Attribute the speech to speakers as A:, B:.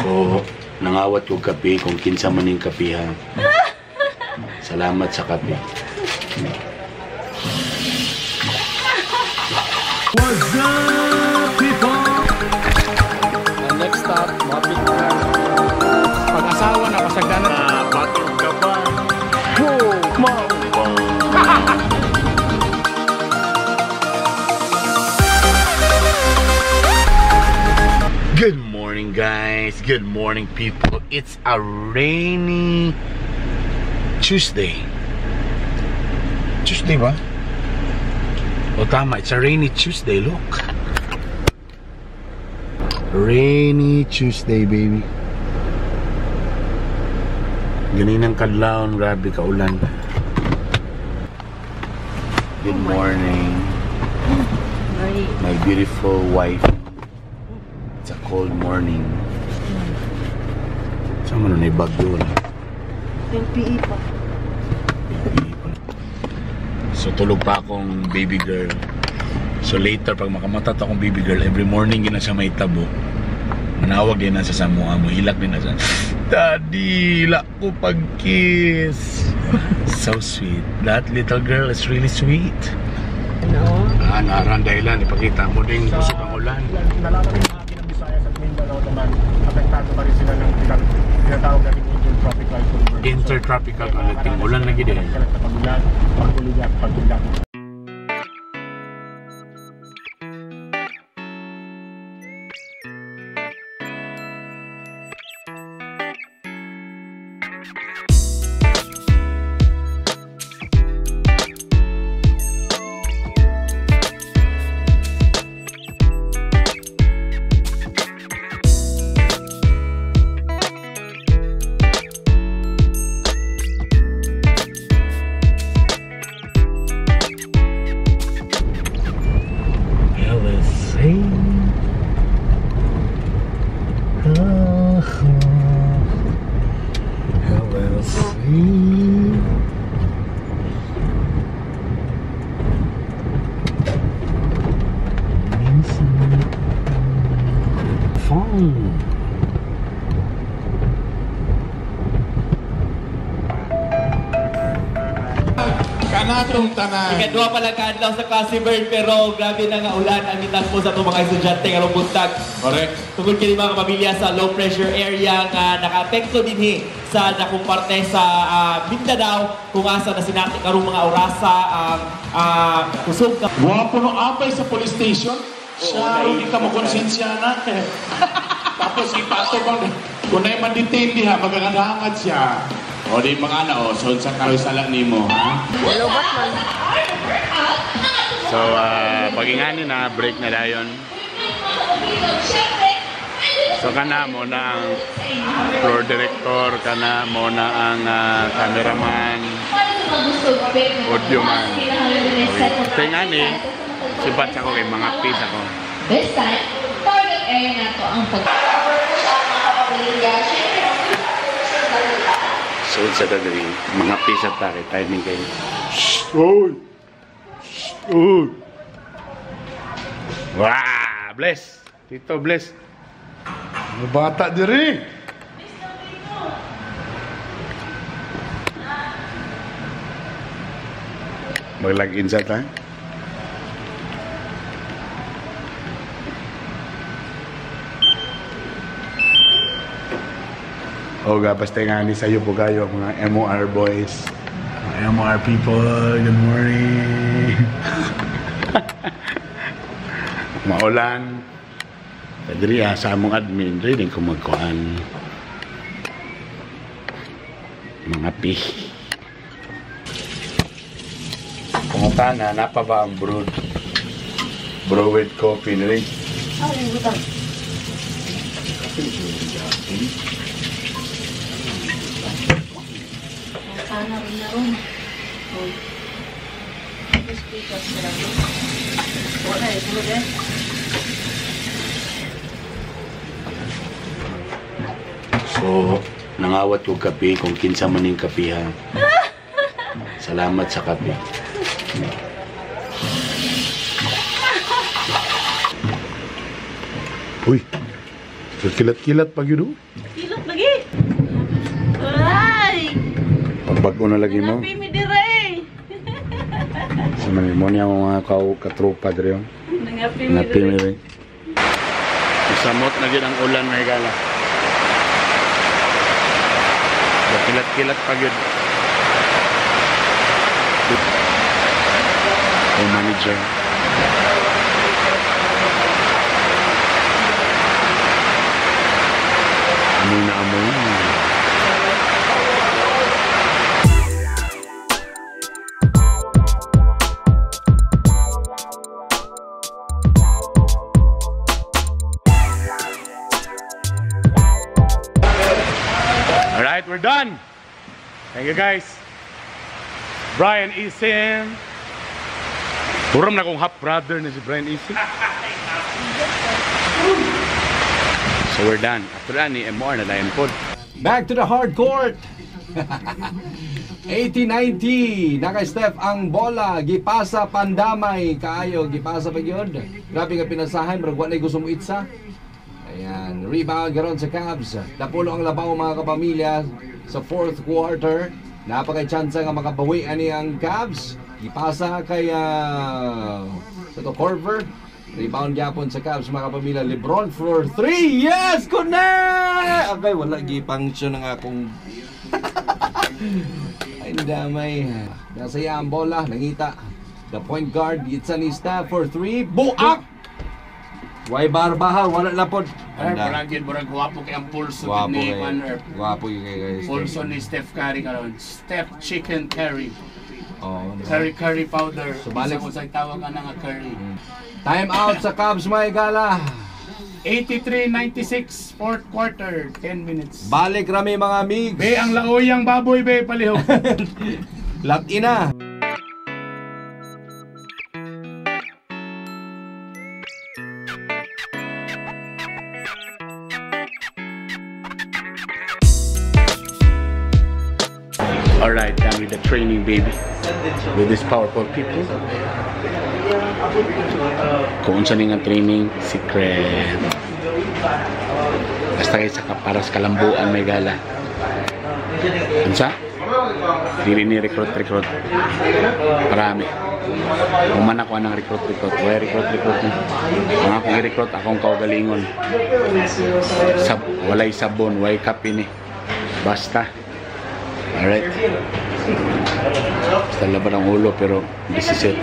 A: So, nangawat ko kape kung kinsa man ning kape ha. Salamat sa kape.
B: What's up, people?
C: Next stop, mapit na.
B: Pag-asawa na, pasagdanan.
A: Batog ka ba? Whoa, Good morning, guys. Good morning, people. It's a rainy Tuesday. Tuesday ba? O tama, it's a rainy Tuesday. Look. Rainy Tuesday, baby. Ganinang kadlawon, grabe ka ulan. Good morning. My beautiful wife. It's a cold morning. Saan man na bagyo na?
D: LPE pa.
A: LPE pa. So tulog pa akong baby girl. So later, pag makamata akong baby girl, every morning gina siya may tabo. Manawag din na siya sa mua mo. Hilak din na siya. Daddy, hilak ko pag-kiss. So sweet. That little girl is really sweet.
D: Ano?
A: Ah, naran dahilan. Ipakita mo din kusog ang ulan.
E: Nalaman ng bahagi ng Visayas at Mindanao naman, apektado pa rin sila ng tinatawag natin intertropical convergence.
A: Intertropical convergence. Ulan na gid eh.
E: Pag-ulan, pag-ulan, pag-ulan.
B: Kanatong tanan.
F: Ikadua pa lang kaadlaw sa klase bird pero grabe na nga ulan ang gitagpo sa itong mga estudyante karong buntag.
B: Correct.
F: Tungod kini mga kapamilya sa low pressure area nga nakaapekto dinhi sa dakong parte sa Mindanao kung asa na sinati karong mga orasa ang kusog ka.
B: Guwapo no apay sa police station. Siya, hindi ka mo konsensya na. Tapos ipatubang kung na man-detain diha, magagandangad siya. O di mga ana, o, so sa karoy sala nimo, ha?
D: Hello, Batman.
A: So, pag-ingani na, break na dayon. So, kana mo na ang floor director, kana mo na ang cameraman, audio man. Okay. So, ingani, sibat ako kay mga piece ako.
G: This time, target area na to ang pag-
A: So, sa dadali, mga pisa ta kay timing kayo. Shh! Uy! Shh! Uy! Wah! Bless! Tito, bless!
B: Mga bata diri!
A: Mag-login sa ta? O ga, basta nga ni sa'yo po kayo, mga MOR boys. Mga MOR people, good morning. Maulan. Diri sa among admin, diri din ko magkuan. Mga pi. Kumusta na, napa ba ang brewed? Brewed coffee nila?
D: Ay, butang. Sana rin na rin. Wala eh, sulod eh.
A: So, nangawat ko kape kung kinsa man ning kape ha. Salamat sa kape. Uy! So, kilat-kilat pag yun.
D: Kilot lagi. Ay!
A: Pagbago na lagi mo.
D: Nangapi mi dire.
A: Sa mga mo niya mga katropa dire.
D: Nangapi mi
A: Napi mi
D: dire.
A: rin. Samot na gyud ang ulan mga higala. So, kilat-kilat pag yun. O manager. Amoy na amoy. All right, we're done. Thank you guys. Brian Isim. Turam na kong half brother na si Brian Isim. So we're done. After that, ni MR na dayon po.
H: Back to the hard court. 80-90. Naka-step ang bola. Gipasa pandamay. Kaayo, gipasa pa yun. Grabe nga pinasahan. Murag wa na gusto mo itsa. Ayan. Rebound garon sa Cavs. Napulo ang labaw mga kapamilya sa fourth quarter. Napakay-chance nga makabawi ani ang Cavs. Gipasa kay sa to Corver. Rebound gyapon sa Cavs mga kapamilya. LeBron for 3. Yes! Connect! Okay, wala gipangsyon ng akong ay, damay. Nasa iya ang bola. Nangita. The point guard, Itza ni Steph for 3. Buak! Way barbaha, wala na po.
C: Ay, murag yun, murag guwapo kay ang pulso
H: Guwapo
C: ni
H: kay.
C: Van Erp.
H: Guwapo yun kay guys.
C: Pulso ni Steph Curry karon. Steph Chicken Curry.
H: Oh,
C: Curry curry powder.
H: So, balik-
C: Isa kung sa'y tawag ka na nga curry.
H: Time out sa Cavs, mga gala.
C: 83-96, fourth quarter, 10 minutes.
H: Balik rami mga migs.
C: Be, ang laoyang baboy, be, palihog.
H: Latina.
A: All right, done with the training, baby. With these powerful people. Kung unsa ni nga training, secret. Basta kay sa kaparas kalambuan may gala. Unsa? Dili ni recruit recruit. Parami. Human ako anang recruit recruit. Why recruit recruit ni? Ang akong i-recruit akong kaugalingon. Sab walay sabon, walay kape ni. Basta. Alright. Basta laban ang ulo pero this is it.